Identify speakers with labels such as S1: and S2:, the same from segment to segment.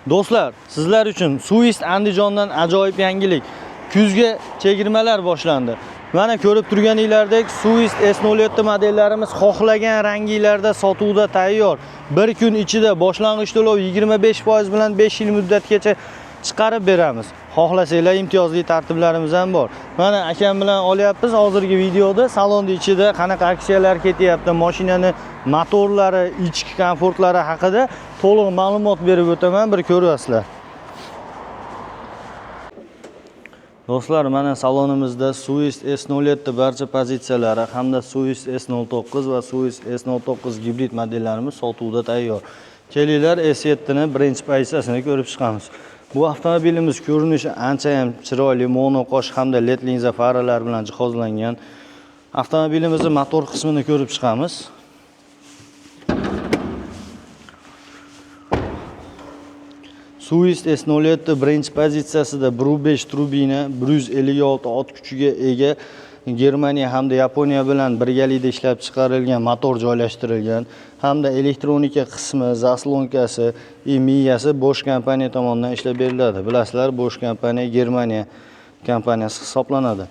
S1: Do'stlar, sizlar uchun Suist Andijondan ajoyib yangilik. Kuzgi chegirmalar boshlandi. Mana ko'rib turganinglardek Suist S07 modellarimiz xohlagan ranglarda sotuvda tayyor. Bir kun ichida boshlang'ich to'lov 25% bilan 5 yil muddatgacha chiqarib beramiz. Xohlasanglar imtiyozli tartiblarimiz ham bor. Mana akam bilan olyapmiz hozirgi videoda salonning ichida qanaqa aksiyalar ketyapti, mashinani motorlari, ichki komfortlari haqida to'liq ma'lumot berib o'taman, bir ko'rasizlar. Do'stlar, mana salonimizda Suist S07 barcha pozitsiyalari hamda Suist S09 va Suist S09 gibrid modellarimiz sotuvda tayyor. Kelinglar S7 ni birinchi pozitsiyasini ko'rib chiqamiz. Bu avtomobilimiz ko'rinishi ancha ham chiroyli, monoqosh hamda LED linza faralar bilan jihozlangan. Avtomobilimizning motor qismini ko'rib chiqamiz. Suist S07 birinchi pozitsiyasida 1.5 turbina, 156 ot kuchiga ega Germaniya hamda Yaponiya bilan birgalikda ishlab chiqarilgan motor joylashtirilgan hamda elektronika qismi, zaslonkasi va miyasi Bosch kompaniya tomonidan ishlab beriladi. Bilasizlar, Bosch kompaniya Germaniya kompaniyasi hisoblanadi.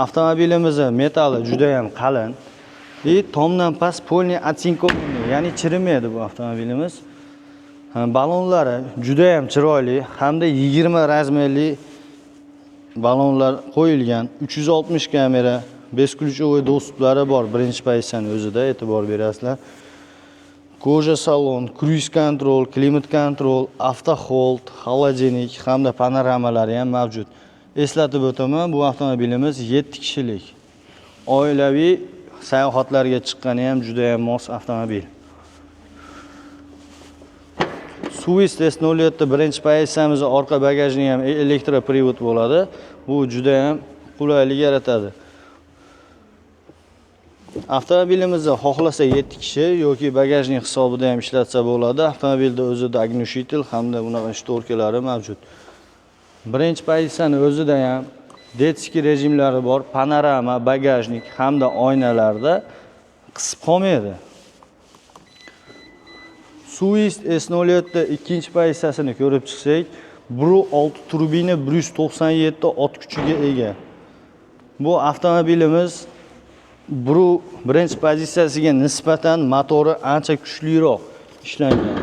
S1: Avtomobilimizning metali juda ham qalin va tomdan past polni otsinkovanный, ya'ni chirimaydi bu avtomobilimiz. Balonlari juda ham chiroyli hamda 20 razmerli balonlar qo'yilgan. 360 kamera, бесключевой dostuplari bor. Birinchi pozitsiyani o'zida e'tibor berasizlar. Koja salon, kruiz kontrol, klimat kontrol, avto hold, холодильник hamda panoramalari ham mavjud. Eslatib o'taman, bu avtomobilimiz 7 kishilik. Oilaviy sayohatlarga chiqqani ham juda ham mos avtomobil. Suist S07 birinchi pozitsiyamiz orqa bagajni ham elektroprivod bo'ladi. Bu juda ham qulaylik yaratadi. Avtomobilimizni xohlasa 7 kishi yoki bagajning hisobida ham ishlatsa bo'ladi. Avtomobilda o'zida огнетушитель hamda bunaqa shtorkalari mavjud. Birinchi pozitsiyani o'zida ham detskiy rejimlari bor, panorama, bagajnik hamda oynalarda qisib qolmaydi. Suist S07 ikkinchi pozitsiyasini ko'rib chiqsak, 1.6 turbina 197 ot kuchiga ega. Bu avtomobilimiz birinchi pozitsiyasiga nisbatan motori ancha kuchliroq ishlangan.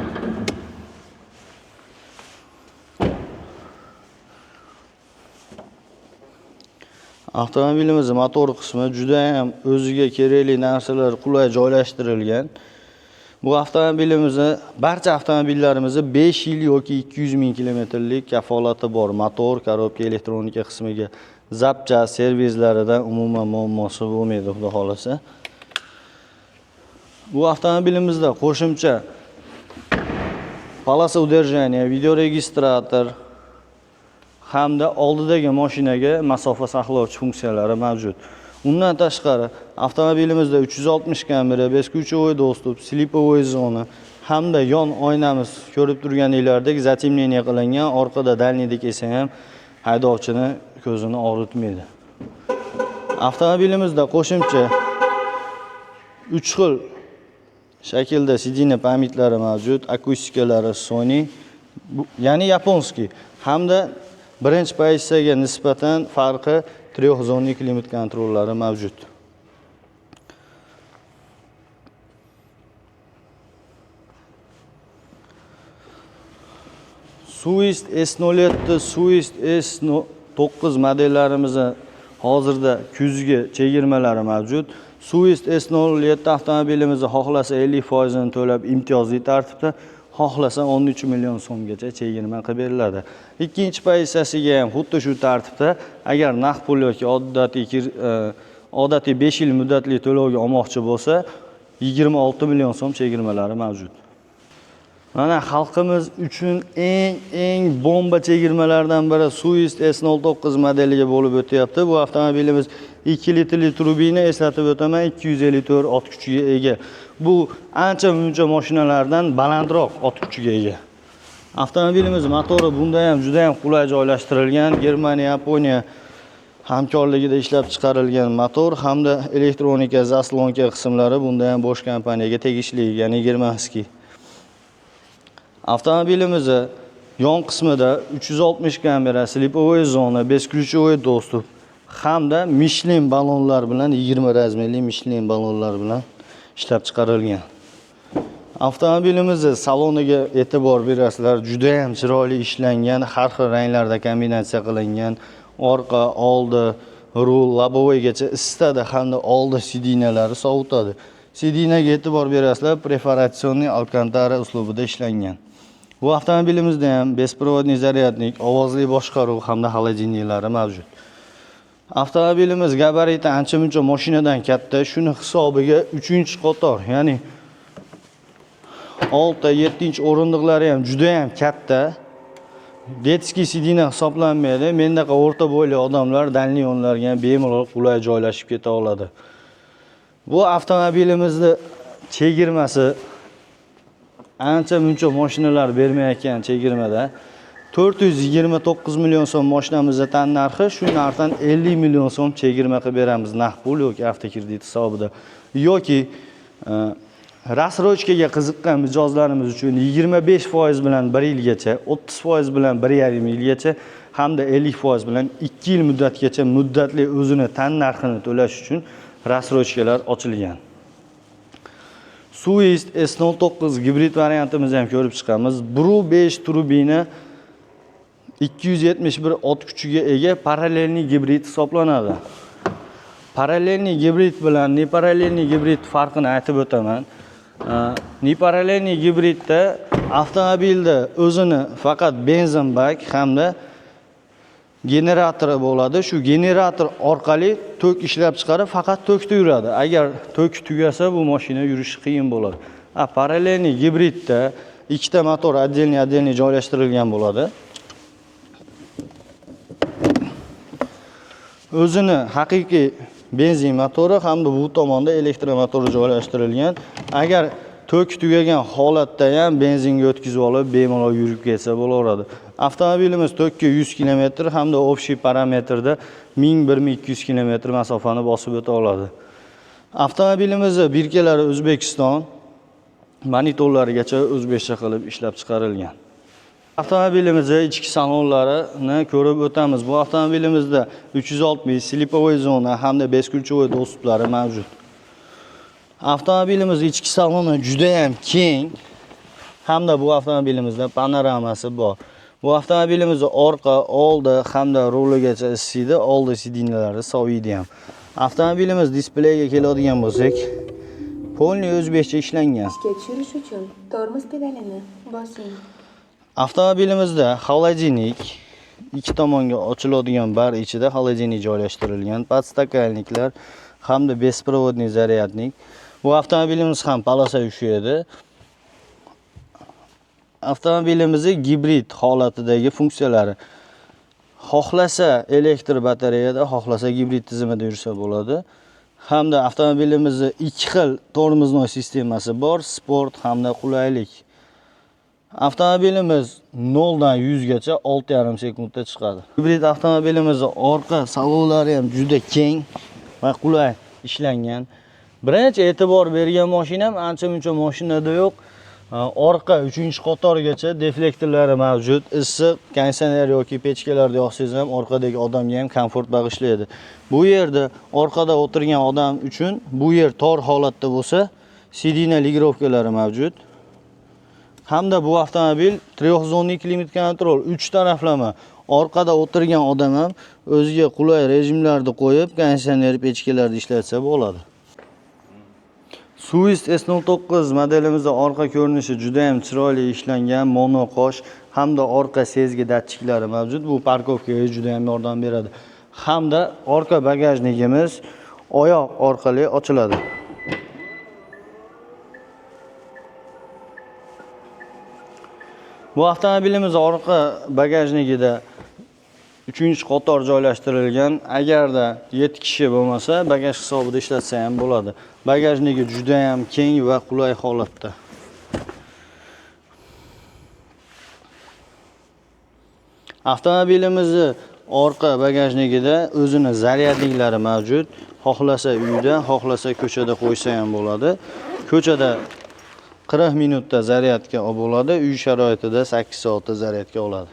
S1: Avtomobilimizning motor qismi juda ham o'ziga kerakli narsalar qulay joylashtirilgan. Bu avtomobilimizni barcha avtomobillarimizni 5 yil yoki 200 ming kilometrlik kafolati bor. Motor, korobka, elektronika qismiga zapchast servislaridan umuman muammosi bo'lmaydi, xudo xolasa. Bu avtomobilimizda qo'shimcha полоса удержания, videoregistrator hamda oldidagi mashinaga masofa saqlovchi funksiyalari mavjud. Undan tashqari avtomobilimizda 360 kamera, бесключевой доступ, slipovой zona hamda yon oynamiz ko'rib turganinglardek zatemnение qilingan, orqada дальнийda kelsa ham haydovchini ko'zini og'ritmaydi. Avtomobilimizda qo'shimcha 3 xil shaklda sidina pamitlari mavjud, akustikalari Sony, ya'ni yaponskiy hamda birinchi pozitsiyaga nisbatan farqi трехзонный klimat kontrollari mavjud. Suist S07, Suist S9 modellarimizni hozirda kuzgi chegirmalari mavjud. Suist S07 avtomobilimizni xohlasa 50% to'lab imtiyozli tartibda, xohlasa 13 million so'mgacha chegirma qilib beriladi. Ikkinchi pozitsiyasiga ham xuddi shu tartibda, agar naqd pul yoki odatiy 5 yil muddatli to'lovga olmoqchi bo'lsa, 26 million so'm chegirmalari mavjud. Mana xalqimiz uchun eng bomba chegirmalardan biri Suist S09 modeliga bo'lib o'tyapti. Bu avtomobilimiz 2 litrli turbina, eslatib o'taman, 254 ot kuchiga ega. Bu ancha muncha mashinalardan balandroq ot kuchiga ega. Avtomobilimiz motori bunda ham juda ham qulay joylashtirilgan. Germaniya, Yaponiya hamkorligida ishlab chiqarilgan motor hamda elektronika, zaslonka qismlari bunda ham Bosch kompaniyaga tegishli, ya'ni germanskiy. Avtomobilimizni Yon qismida 360 kamera, слеповая zona, бесключевой доступ hamda Michelin ballonlar bilan 20 razmerli Michelin ballonlar bilan ishlab chiqarilgan. Avtomobilimizni saloniga e'tibor berasizlar, juda ham chiroyli ishlangan, har xil ranglarda kombinatsiya qilingan. Orqa, oldi, rul, лобовойgacha isitadi hamda oldi sidinalari sovutadi. Sidinaga e'tibor berasizlar, перфорационный alkantara uslubida ishlangan. Bu avtomobilimizda ham беспроводный зарядник, ovozli boshqaruv hamda холодильниклari mavjud. Avtomobilimiz gabariti ancha-muncha mashinadan katta, shuni hisobiga 3-qator, ya'ni 6-7 o'rindiqlari ham juda ham katta. Детский сиденье hisoblanmaydi. Mendaqa o'rta bo'yli odamlar дальний o'rinlarga ham bemalol qulay joylashib keta oladi. Bu avtomobilimizni chegirmasi ancha muncha mashinalar bermayotgan chegirmada 429 million so'm mashinamizni tan narxi, shu narxdan 50 million so'm chegirma qilib beramiz naqd pul yoki avtokredit hisobida. Yoki рассрочка ga qiziqqan mijozlarimiz uchun 25% bilan 1 yilgacha, 30% bilan 1,5 yilgacha hamda 50% bilan 2 yil muddatgacha muddatli o'zini tan narxini to'lash uchun рассрочка lar ochilgan. Suist S09 gibrid variantimizni ham ko'rib chiqamiz. 1.5 turbina 271 ot kuchiga ega параллельный gibrid hisoblanadi. Параллельный gibrid bilan непараллельный gibrid farqini aytib o'taman. Непараллельный gibridda avtomobilda o'zini faqat benzin bak hamda generatori bo'ladi. Shu generator orqali tok ishlab chiqarib, faqat tokda yuradi. Agar tok tugasa, bu mashina yurishi qiyin bo'ladi. A параллельный gibridda ikkita motor отдельный отдельный joylashtirilgan bo'ladi. O'zini haqiqiy benzin motori hamda bu tomonda elektromotori joylashtirilgan. Agar tok tugagan holatda ham benzinga o'tkazib olib, bemalol yurib ketsa bo'laveradi. Avtomobilimiz tokka 100 kilometr hamda общий parametrda 1000-1200 kilometr masofani bosib o'ta oladi. Avtomobilimizni birkalari O'zbekiston, monitorlarigacha o'zbekcha qilib ishlab chiqarilgan. Avtomobilimizni ichki salonlarini ko'rib o'tamiz. Bu avtomobilimizda 360 слеповой zona hamda бесключевой доступ lari mavjud. Avtomobilimiz ichki saloni juda ham keng hamda bu avtomobilimizda panoramasi bor. Bu avtomobilimizni orqa, oldi hamda ruligacha isiydi, oldi сиденья lari soviydi ham. Avtomobilimiz displeyga keladigan bo'lsak, полный o'zbekcha ishlangan.
S2: Ishga tushirish uchun tormoz pedalini bosing.
S1: Avtomobilimizda холодильник, ikki tomonga ochiladigan bar ichida холодильник joylashtirilgan, подстаканник lar hamda беспроводный зарядник. Bu avtomobilimiz ham полоса edi. Avtomobilimizni gibrid holatidagi funksiyalari: xohlasa elektr batareyada, xohlasa gibrid tizimida yursa bo'ladi. Hamda avtomobilimizni ikki xil тормозной sistemasi bor, sport hamda qulaylik. Avtomobilimiz 0 dan 100 gacha 6,5 sekundda chiqadi. Gibrid avtomobilimizni orqa salonlari ham juda keng va qulay ishlangan. Birinchi e'tibor bergan mashinam ancha muncha mashinada yo'q. Orqa 3-qatorgacha deflektorlari mavjud. Issiq konditsioner yoki pechkalarni yoqsangiz ham orqadagi odamga ham komfort bag'ishlaydi. Bu yerda orqada o'tirgan odam uchun bu yer tor holatda bo'lsa, сиденье регулировка lari mavjud. Hamda bu avtomobil трехзонный климат-контроль, 3 taraflama. Orqada o'tirgan odam ham o'ziga qulay rejimlarni qo'yib, konditsioner, pechkalarni ishlatsa bo'ladi. Suist S09 modelimizda orqa ko'rinishi juda ham chiroyli ishlangan, mono qosh hamda orqa sezgi datchiklari mavjud. Bu парковка ga juda ham yordam beradi. Hamda orqa bagajnikimiz oyoq orqali ochiladi. Bu avtomobilimiz orqa bagajnikida 3-qator joylashtirilgan. Agarda 7 kishi bo'lmasa, bagaj hisobida ishlatsa ham bo'ladi. Bagajnigi juda ham keng va qulay holatda. Avtomobilimizni orqa bagajnikida o'zini zaryadniklari mavjud. Xohlasa uyda, xohlasa ko'chada qo'ysa ham bo'ladi. Ko'chada 40 minutda zaryadga olib bo'ladi, uy sharoitida 8 soatda zaryadga oladi.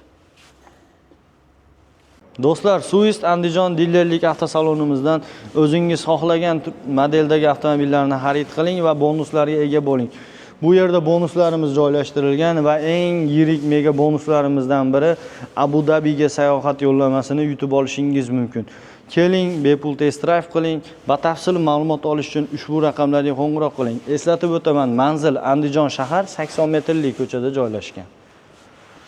S1: Do'stlar, Suist Andijon dilerlik avtosalonimizdan o'zingiz xohlagan modeldagi avtomobillarni xarid qiling va bonuslarga ega bo'ling. Bu yerda bonuslarimiz joylashtirilgan va eng yirik mega bonuslarimizdan biri Abu Dabiga sayohat yo'llanmasini yutib olishingiz mumkin. Keling, bepul test drive qiling. Batafsil ma'lumot olish uchun ushbu raqamlarga qo'ng'iroq qiling. Eslatib o'taman, manzil Andijon shahar 80 metrli ko'chada joylashgan.